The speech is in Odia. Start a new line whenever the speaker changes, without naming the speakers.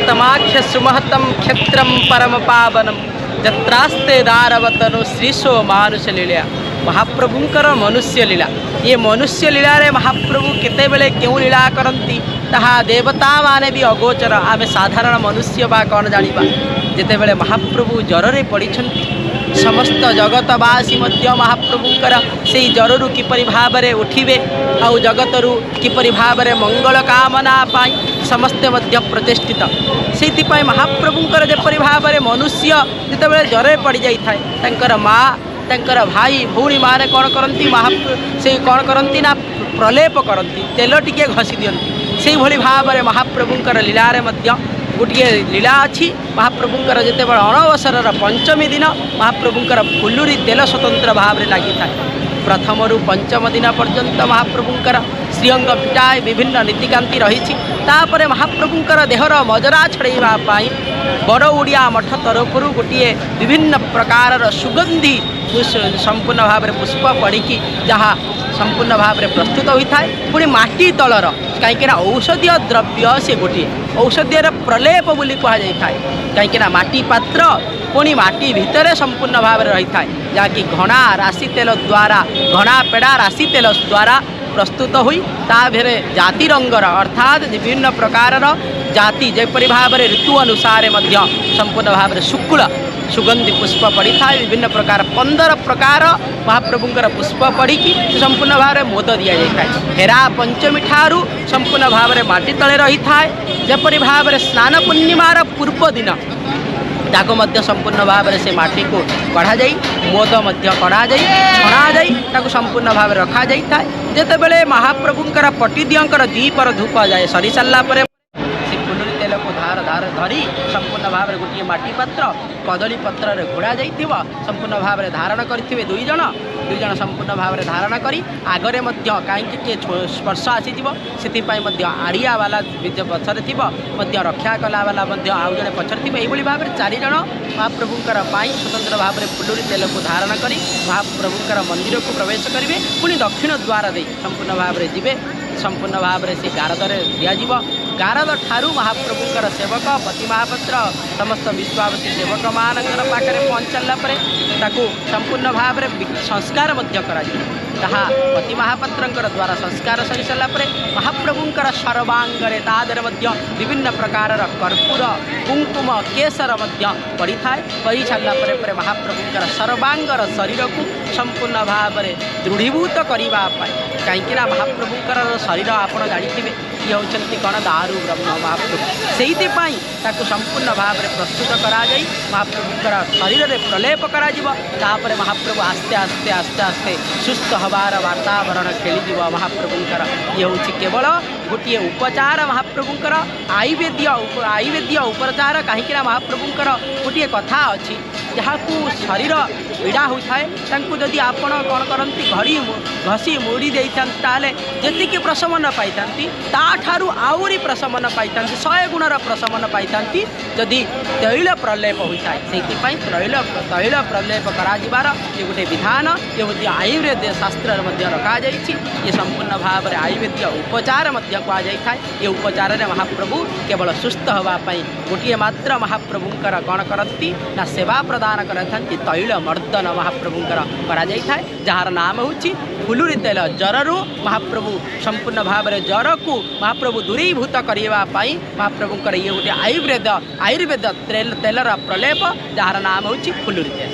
ପୁରୁଷୋତ୍ତମାଖ୍ୟ ସୁମହତಂ କ୍ଷେତ୍ରಂ ପରମ ପାବନಂ ଯତ୍ରାସ୍ତେ ଦାରବତନୁ ଶ୍ରୀଶୋ ମାନୁଷ ଲୀଳା। ମହାପ୍ରଭୁଙ୍କର ମନୁଷ୍ୟ ଲୀଳା, ଏ ମନୁଷ୍ୟ ଲୀଳାରେ ମହାପ୍ରଭୁ କେତେବେଳେ କେଉଁ ଲୀଳା କରନ୍ତି ତାହା ଦେବତାମାନେ ବି ଅଗୋଚର। ଆମେ ସାଧାରଣ ମନୁଷ୍ୟ ବା କ'ଣ ଜାଣିବା? ଯେତେବେଳେ ମହାପ୍ରଭୁ ଜ୍ୱରରେ ପଡ଼ିଛନ୍ତି, ସମସ୍ତ ଜଗତବାସୀ ମଧ୍ୟ ମହାପ୍ରଭୁଙ୍କର ସେଇ ଜ୍ୱରରୁ କିପରି ଭାବରେ ଉଠିବେ ଆଉ ଜଗତରୁ କିପରି ଭାବରେ ମଙ୍ଗଳ କାମନା ପାଇଁ ସମସ୍ତେ ମଧ୍ୟ ପ୍ରଚେଷ୍ଟିତ। ସେଇଥିପାଇଁ ମହାପ୍ରଭୁଙ୍କର ଯେପରି ଭାବରେ ମନୁଷ୍ୟ ଯେତେବେଳେ ଜ୍ୱରରେ ପଡ଼ିଯାଇଥାଏ, ତାଙ୍କର ମା, ତାଙ୍କର ଭାଇ ଭଉଣୀମାନେ କ'ଣ କରନ୍ତି? ସେଇ କ'ଣ କରନ୍ତି ନା ପ୍ରଲେପ କରନ୍ତି, ତେଲ ଟିକିଏ ଘଷି ଦିଅନ୍ତି। ସେଇଭଳି ଭାବରେ ମହାପ୍ରଭୁଙ୍କର ଲୀଳାରେ ମଧ୍ୟ ଗୋଟିଏ ଲୀଳା ଅଛି। ମହାପ୍ରଭୁଙ୍କର ଯେତେବେଳେ ଅଣବସରର ପଞ୍ଚମୀ ଦିନ ମହାପ୍ରଭୁଙ୍କର ଫୁଲୁରି ତେଲ ସ୍ୱତନ୍ତ୍ର ଭାବରେ ଲାଗିଥାଏ। ପ୍ରଥମରୁ ପଞ୍ଚମ ଦିନ ପର୍ଯ୍ୟନ୍ତ ମହାପ୍ରଭୁଙ୍କର ଶ୍ରୀଅଙ୍ଗ ଫିଟାଏ ବିଭିନ୍ନ ନୀତିକାନ୍ତି ରହିଛି। ତାପରେ ମହାପ୍ରଭୁଙ୍କର ଦେହର ମଜରା ଛଡ଼େଇବା ପାଇଁ ବଡ଼ ଓଡ଼ିଆ ମଠ ତରଫରୁ ଗୋଟିଏ ବିଭିନ୍ନ ପ୍ରକାରର ସୁଗନ୍ଧି ସମ୍ପୂର୍ଣ୍ଣ ଭାବରେ ପୁଷ୍ପ ପଡ଼ିକି ଯାହା ସମ୍ପୂର୍ଣ୍ଣ ଭାବରେ ପ୍ରସ୍ତୁତ ହୋଇଥାଏ। ପୁଣି ମାଟି ତଳର, କାହିଁକିନା ଔଷଧୀୟ ଦ୍ରବ୍ୟ ସେ ଗୋଟିଏ ଔଷଧୀୟର ପ୍ରଲେପ ବୋଲି କୁହାଯାଇଥାଏ। କାହିଁକିନା ମାଟି ପାତ୍ର ପୁଣି ମାଟି ଭିତରେ ସମ୍ପୂର୍ଣ୍ଣ ଭାବରେ ରହିଥାଏ, ଯାହାକି ଘଣା ରାଶି ତେଲ ଦ୍ୱାରା, ଘଣା ପେଡ଼ା ରାଶି ତେଲ ଦ୍ୱାରା ପ୍ରସ୍ତୁତ ହୋଇ ତା ଦେହରେ ଜାତି ରଙ୍ଗର, ଅର୍ଥାତ୍ ବିଭିନ୍ନ ପ୍ରକାରର ଜାତି, ଯେପରି ଭାବରେ ଋତୁ ଅନୁସାରେ ମଧ୍ୟ ସମ୍ପୂର୍ଣ୍ଣ ଭାବରେ ଶୁକ୍ଳ ସୁଗନ୍ଧି ପୁଷ୍ପ ପଡ଼ିଥାଏ। ବିଭିନ୍ନ ପ୍ରକାର 15 ପ୍ରକାର ମହାପ୍ରଭୁଙ୍କର ପୁଷ୍ପ ପଡ଼ିକି ସମ୍ପୂର୍ଣ୍ଣ ଭାବରେ ମୋଦ ଦିଆଯାଇଥାଏ। ହେରା ପଞ୍ଚମୀ ଠାରୁ ସମ୍ପୂର୍ଣ୍ଣ ଭାବରେ ମାଟି ତଳେ ରହିଥାଏ। ଯେପରି ଭାବରେ ସ୍ନାନ ପୂର୍ଣ୍ଣିମାର ପୂର୍ବ ଦିନ ତାକୁ ମଧ୍ୟ ସମ୍ପୂର୍ଣ୍ଣ ଭାବରେ ସେ ମାଟିକୁ କଢ଼ାଯାଇ, ମୋଦ ମଧ୍ୟ କଢ଼ାଯାଇ, ଛଣାଯାଇ ତାକୁ ସମ୍ପୂର୍ଣ୍ଣ ଭାବରେ ରଖାଯାଇଥାଏ। ଯେତେବେଳେ ମହାପ୍ରଭୁଙ୍କର ପଟିଦିଅଙ୍କର ଦ୍ୱିପର ଧୂପ ଯାଏ ସରିସାରିଲା ପରେ ସେ ଫୁଲୁରି ତେଲକୁ ଧାର ଧାର ଧରି ସମ୍ପୂର୍ଣ୍ଣ ଭାବରେ ଗୋଟିଏ ମାଟି ପାତ୍ର କଦଳୀ ପତ୍ରରେ ଘୋଡ଼ା ଯାଇଥିବ, ସମ୍ପୂର୍ଣ୍ଣ ଭାବରେ ଧାରଣ କରିଥିବେ। ଦୁଇ ଜଣ ସମ୍ପୂର୍ଣ୍ଣ ଭାବରେ ଧାରଣ କରି ଆଗରେ ମଧ୍ୟ, କାହିଁକି କିଏ ସ୍ପର୍ଶ ଆସିଯିବ, ସେଥିପାଇଁ ମଧ୍ୟ ଆଡ଼ିଆବାଲା ପଛରେ ଥିବ, ମଧ୍ୟ ରକ୍ଷା କଲାବାଲା ମଧ୍ୟ ଆଉ ଜଣେ ପଛରେ ଥିବ। ଏଇଭଳି ଭାବରେ ଚାରିଜଣ ମହାପ୍ରଭୁଙ୍କର ପାଇଁ ସ୍ୱତନ୍ତ୍ର ଭାବରେ ଫୁଲୁରି ତେଲକୁ ଧାରଣ କରି ମହାପ୍ରଭୁଙ୍କର ମନ୍ଦିରକୁ ପ୍ରବେଶ କରିବେ। ପୁଣି ଦକ୍ଷିଣ ଦ୍ୱାର ଦେଇ ସମ୍ପୂର୍ଣ୍ଣ ଭାବରେ ଯିବେ। ସମ୍ପୂର୍ଣ୍ଣ ଭାବରେ ସେ ଗାରଦରେ ଦିଆଯିବ। ଗାରଦ ଠାରୁ ମହାପ୍ରଭୁଙ୍କର ସେବକ ପତି ମହାପାତ୍ର ସମସ୍ତ ବିଶ୍ୱାବତୀ ସେବକମାନଙ୍କର ପାଖରେ ପହଞ୍ଚାଇଲା ପରେ ତାକୁ ସମ୍ପୂର୍ଣ୍ଣ ଭାବରେ ସଂସ୍କାର ମଧ୍ୟ କରାଯିବ। ତାହା ପତି ମହାପାତ୍ରଙ୍କର ଦ୍ୱାରା ସଂସ୍କାର ସରିସାରିଲା ପରେ ମହାପ୍ରଭୁଙ୍କର ସର୍ବାଙ୍ଗରେ ତା ଦେହରେ ମଧ୍ୟ ବିଭିନ୍ନ ପ୍ରକାରର କର୍ପୂର, କୁଙ୍କୁମ, କେଶର ମଧ୍ୟ ପଡ଼ିଥାଏ। ପଡ଼ି ସାରିଲା ପରେ ପରେ ମହାପ୍ରଭୁଙ୍କର ସର୍ବାଙ୍ଗର ଶରୀରକୁ ସମ୍ପୂର୍ଣ୍ଣ ଭାବରେ ଦୃଢ଼ୀଭୂତ କରିବା ପାଇଁ, କାହିଁକିନା ମହାପ୍ରଭୁଙ୍କର ଶରୀର ଆପଣ ଜାଣିଥିବେ, ଇଏ ହେଉଛନ୍ତି କ'ଣ ଦାରୁ ବ୍ରହ୍ମ ମହାପ୍ରଭୁ। ସେଇଥିପାଇଁ ତାକୁ ସମ୍ପୂର୍ଣ୍ଣ ଭାବରେ ପ୍ରସ୍ତୁତ କରାଯାଇ ମହାପ୍ରଭୁଙ୍କର ଶରୀରରେ ପ୍ରଲେପ କରାଯିବ। ତାପରେ ମହାପ୍ରଭୁ ଆସ୍ତେ ଆସ୍ତେ ଆସ୍ତେ ଆସ୍ତେ ସୁସ୍ଥ ହେବାର ବାତାବରଣ ଖେଳିଯିବ ମହାପ୍ରଭୁଙ୍କର। ଇଏ ହେଉଛି କେବଳ ଗୋଟିଏ ଉପଚାର ମହାପ୍ରଭୁଙ୍କର, ଆୟୁର୍ବେଦୀୟ ଉପଚାର। କାହିଁକିନା ମହାପ୍ରଭୁଙ୍କର ଗୋଟିଏ କଥା ଅଛି, ଯାହାକୁ ଶରୀର ପୀଡ଼ା ହୋଇଥାଏ ତାଙ୍କୁ ଯଦି ଆପଣ କ'ଣ କରନ୍ତି, ଘଡ଼ି ଘଷି ମୁଡ଼ି ଦେଇଥାନ୍ତି, ତାହେଲେ ଯେତିକି ପ୍ରଶମନ ପାଇଥାନ୍ତି ତାଠାରୁ ଆହୁରି ପ୍ରଶମନ ପାଇଥାନ୍ତି, 100 ଗୁଣର ପ୍ରଶମନ ପାଇଥାନ୍ତି ଯଦି ତୈଳ ପ୍ରଲେପ ହୋଇଥାଏ। ସେଇଥିପାଇଁ ତୈଳ ପ୍ରଲେପ କରାଯିବାର ଇଏ ଗୋଟେ ବିଧାନ। ଇଏ ମଧ୍ୟ ଆୟୁର୍ବେଦ ଶାସ୍ତ୍ରରେ ମଧ୍ୟ ରଖାଯାଇଛି। ଇଏ ସମ୍ପୂର୍ଣ୍ଣ ଭାବରେ ଆୟୁର୍ବେଦୀୟ ଉପଚାର ମଧ୍ୟ କୁହାଯାଇଥାଏ। ଏ ଉପଚାରରେ ମହାପ୍ରଭୁ କେବଳ ସୁସ୍ଥ ହେବା ପାଇଁ ଗୋଟିଏ ମାତ୍ର ମହାପ୍ରଭୁଙ୍କର କ'ଣ କରନ୍ତି ନା ସେବା ପ୍ରଦାନ କରିଥାନ୍ତି। ତୈଳ ମର୍ଦ୍ଦନ ମହାପ୍ରଭୁଙ୍କର କରାଯାଇଥାଏ, ଯାହାର ନାମ ହେଉଛି ଫୁଲୁରି ତେଲ। ଜ୍ୱରରୁ ମହାପ୍ରଭୁ ସମ୍ପୂର୍ଣ୍ଣ ଭାବରେ ଜ୍ୱରକୁ ମହାପ୍ରଭୁ ଦୂରୀଭୂତ କରିବା ପାଇଁ ମହାପ୍ରଭୁଙ୍କର ଇଏ ଗୋଟିଏ ଆୟୁର୍ବେଦ ତେଲର ପ୍ରଲେପ, ଯାହାର ନାମ ହେଉଛି ଫୁଲୁରି ତେଲ।